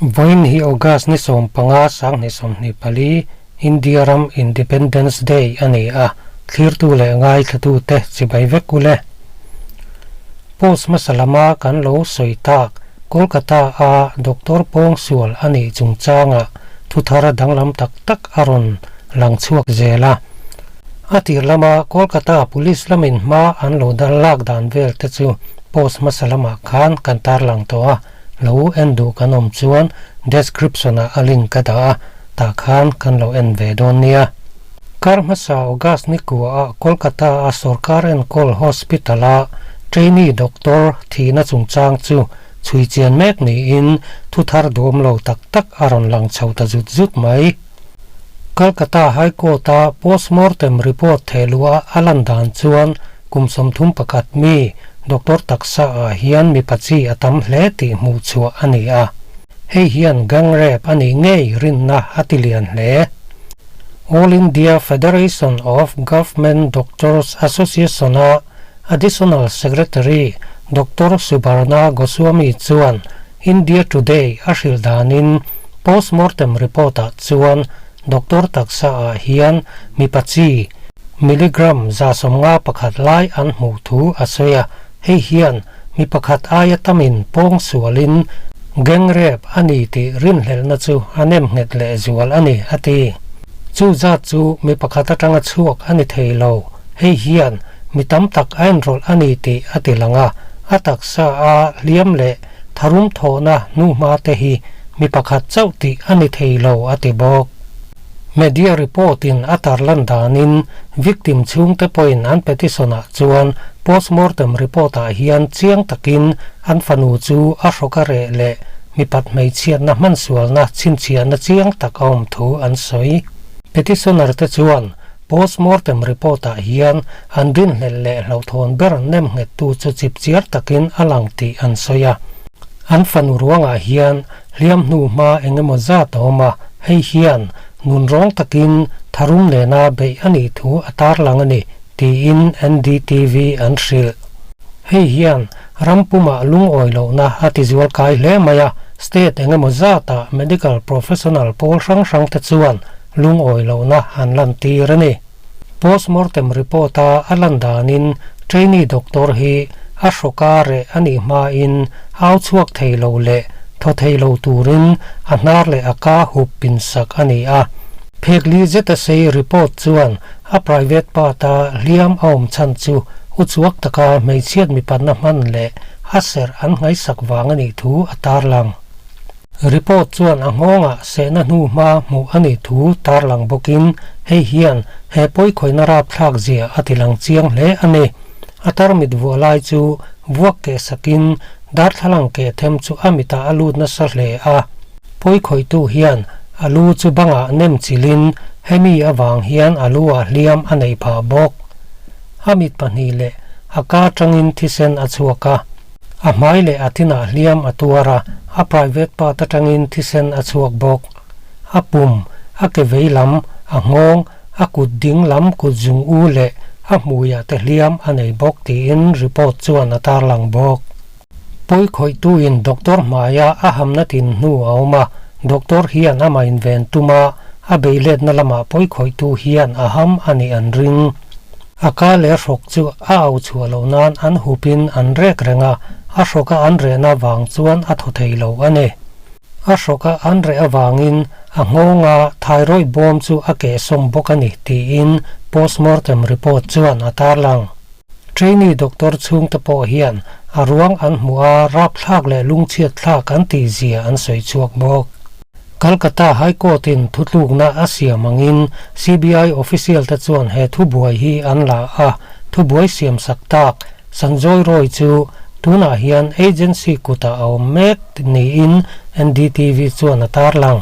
Vawiin hi August ni 15 2024, India ram Independence Day a ni a, thlirtu leh ngaithlatute chibai vek ule. Post hmasa lama kan lo sawi tak Kolkata a Doctor Pawngsual a nih chungchangah thuthar danglam tak tak a rawn lang chhuak zel a. A tir lama Kolkata Police lamin hma an lo dal lak dan vel te chu post hmasa lamah khan kan tarlang tawh a, lo en duh kan awm chuan description ah a link ka dah a, tah khan kan lo en ve dawn nia. Kar hmasa August ni kua ah Kolkata a sorkar enkawl hospital a trainee doctor thihna chungchang chu chhui chian mek niin thuthar duhawm lo tak tak a rawn lang chho ta zut zut mai. Calcutta High Court-a postmortem report thehluha a lan dan chuan kum 31 mi doctor taksa ah hian mipa chi a tam hle tih hmuh chhuah a ni a. Hei hian gang rape a nih ngei rinna a ti lian hle. All India Federation of Government Doctors Association-a Additional Secretary Doctor Subarna Goswami chuan India Today a hrilh danin postmortem report-ah chuan doctor taksa ah hian mipa chi milligram 51 lai an hmuh thu a sawi a, hei hian mi pakhat aia tamin pawng sualin gang rape a ni tih rinhlelhna chu a nem nghet leh zual a ni, a ti. Chu zat chu mi pakhat atanga chhuak a ni thei lo, hei hian mi tam tak a enrawlh a ni tih a ti lang a, a taksa a hliam leh tharum thawhna hnuhma te hi mi pakhat chauh tih a ni thei lo, a ti bawk. Media report in a tarlan danin victim chhungte pawhin an petition ah chuan postmortem report ah hian chiang takin an fanu chu a hrawk a reh leh mipat hmeichhiatna hmansualna chhinchhiahna chiang tak a awm thu an sawi. Petitioner te chuan postmortem report ah hian an rinhlelh leh hlauhthawn ber nem nghettu chu chipchiar takin a lang tih an sawi a. An fanu ruangah hian hliam hnu hma eng emaw zat a awm a, hei hian nun rawng takin tharum nena beih a nih thu a tarlang a ni, tiin NDTV an hrilh. Hei hian ram pumah lungawi lohna a tizual kai hle mai a, state eng emaw zatah medical professional pawl hrang hrang te chuan lungawi lohna an lantir a ni. Postmortem report a a lan danin trainee doctor hi a hrawka reh a nih hmain au chhuak thei lo leh thaw thei lo turin a hnar leh a ka hup pin sak a ni a. Phekli zeta sei report chuan a private part a hliam a awm chhan chu uchuak taka hmeichhiat mipatna hman leh a serh an ngaihsak vang a nih thu a tarlang. Report chuan a nghawngah sehna hnu hma hmuh a nih thu tarlang bawkin hei hian he pawikhawihna rapthlak zia a ti lang chiang hle a ni. A tarmit vuah lai chu vuak keh sakin darthlalang keh them chu a mitah a lut nasa hle a. Pawikhawihtu hian a lu chu bangah nem chilhin hemi avang hian a lu ah hliam a nei phah bawk. A mit pahnih leh a ka tangin thisen a chhuak a. A hmai leh a tinah hliam a tuar a, a private part atangin thisen a chhuak bawk. A pum, a ke vei lam, a nghawng, a kut ding lam kut zung u leh a hmuiah te hliam a nei bawk tiin report chuan a tarlang bawk. Pawi khawihtuin doctor hmaia a hamna tin hnu a awm a, doctor hian amah inven tum a, a beiletna lamah pawi khawihtu hian a ham a nih an ring. A ka leh hrawk chu a au chhuah loh nan an hupin an rek reng a, a hrawka an rehna vang chuan a thaw thei lo a ni. A hrawka an reh avangin a nghawnga thyroid bawm chu a kehsawm bawk a ni tiin postmortem report chuan a tarlang. Trainee doctor chhungte pawh hian a ruang an hmuh a, rapthlak leh lungchhiat thlak an tih zia an sawi chhuak bawk. Calcutta High Court-in thutlukna a siam angin CBI official-te chuan he thubuai hi an la a, thubuai siam sak tak Sanjoy Roy chu tunah hian agency kutah a awm mek niin NDTV chuan a tarlang.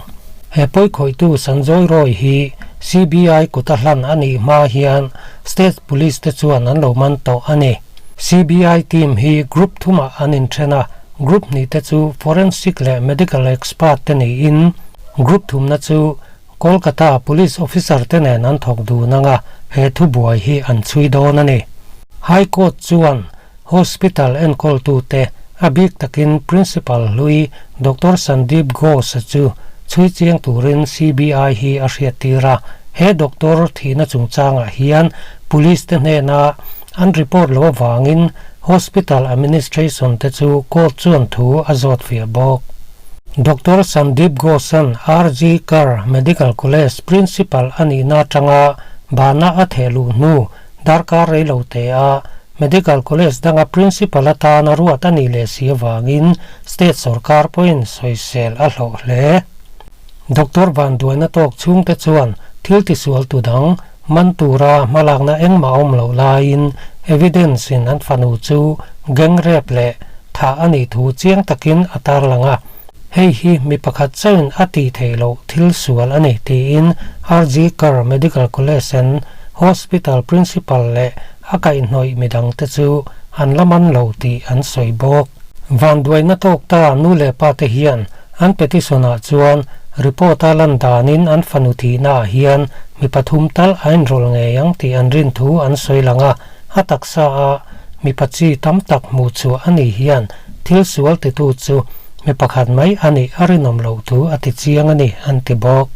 He pawikhawihtu Sanjoy Roy hi CBI kuta hlan a nih hma hian state police te chuan an lo man tawh a ni. CBI team hi group thumah an inthen a, Group hnih te chu forensic leh medical expert te niin group thumna chu Kolkata police officer te nen an thawk dun anga he thubuai hi an chhui dawn a ni. High Court chuan hospital enkawltute, A bik takin Principal hlui Doctor Sandeep Ghosh-a chu chhui chiang turin CBI hi a hriattir a. He doctor thihna chungchangah hian Police te hnena an report loh avangin Hospital Administration te chu court chuan thu a zawt fiah bawk. Doctor Sandeep Ghosh-a'n RG Kar Medical College Principal a nihna atanga bana a theh luh hnu darkar rei lo te a Medical College danga Principal atana ruat a nih leh si avangin State sawrkar pawhin sawisel a hlawh hle. Doctor Vanduaina tawk chhungte chuan thil tisual tu dang man tura hmalakna engmah awm loh laiin evidence in an fanu chu gang rape leh thah a nih thu chiang takin a tarlang a, hei hi mi pakhat chauhin a tih theih loh thil sual a ni tiin RG Kar Medical College and Hospital Principal leh a kaihhnawih midangte chu an la man lo tih an sawi bawk. Vanduaina tawk ta nu leh pa te hian An petition-ah chuan report-a lan danin an fanu thihnaah hian mi pathum tal a inrawlh ngei ang tih an rin thu an sawi lang a, a taksa-a mipa chi tam tak hmuh chhuah a nih hian thil sual titu chu mi pakhat mai a nih a rinawm loh thu a ti chiang a ni, an ti bawk.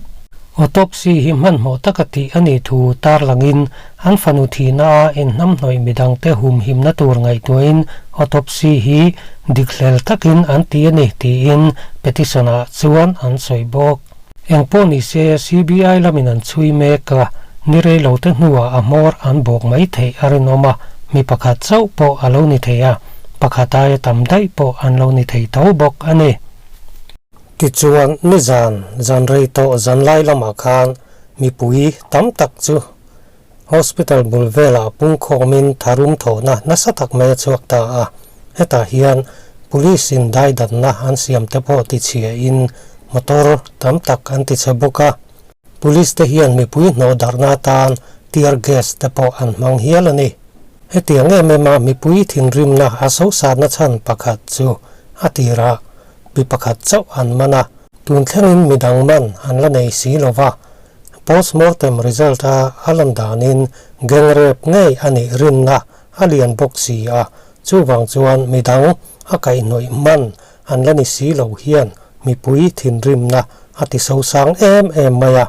Autopsy hi hmanhmawh taka tih a nih thu tarlangin An fanu thihna a inhnamhnawih midangte humhimna tur ngaihtuahin autopsy hi dikhlel takin an ti a ni tiin petition-ah chuan an sawi bawk. Engpawh ni se CBI lamin an chhui mek a, ni reilote hnuah a hmawr an bawk mai theih a rinawm a, mi pakhat chauh pawh a lo ni thei a, pakhat aia tam daih pawh an lo ni thei tho bawk a ni. Tichuan, nizan zan rei tawh zanlai lamah khan mipui tam tak chu Hospital bul velah pungkhawmin tharum thawhna nasa tak mai a chhuak ta a, hetah hian Police in daidanna an siam te pawh tichhiahin motor tam tak an tichhe bawk a, Police te hian mipui hnawh darhna atan tear gas te pawh an hmang hial a ni. Hetiang em em a mipui thinrimna a sosatna chhan pakhat chu a tirah mi pakhat chauh an man a, tun thlengin midang man an la nei si lova, Postmortem result a a lan danin gang rape ngei a nih rinna a lian bawk si a, chuvang chuan midang a kaihhnawih hman an la ni si lo hian mipui thinrimna a ti sosang em em mai a.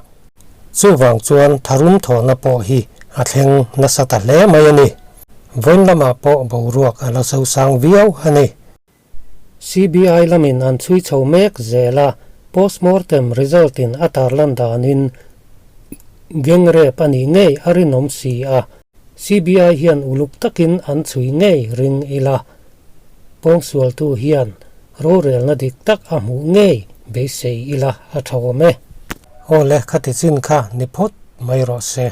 Chuvang chuan tharum thawhna pawh hi a thleng nasa ta hle mai a ni. Vawiin lamah pawh boruak a la sosang viau a ni. CBI lamin an chhui chho mek zel a, postmortem result in a tarlan danin gang rape a nih ngei a rinawm si a, CBI hian uluk takin an chhui ngei ring ila, pawngsualtu hian rorelna dik tak a hmuh ngei beisei ila a tha awm e. Aw le, khati chin kha ni phawt mai rawh se.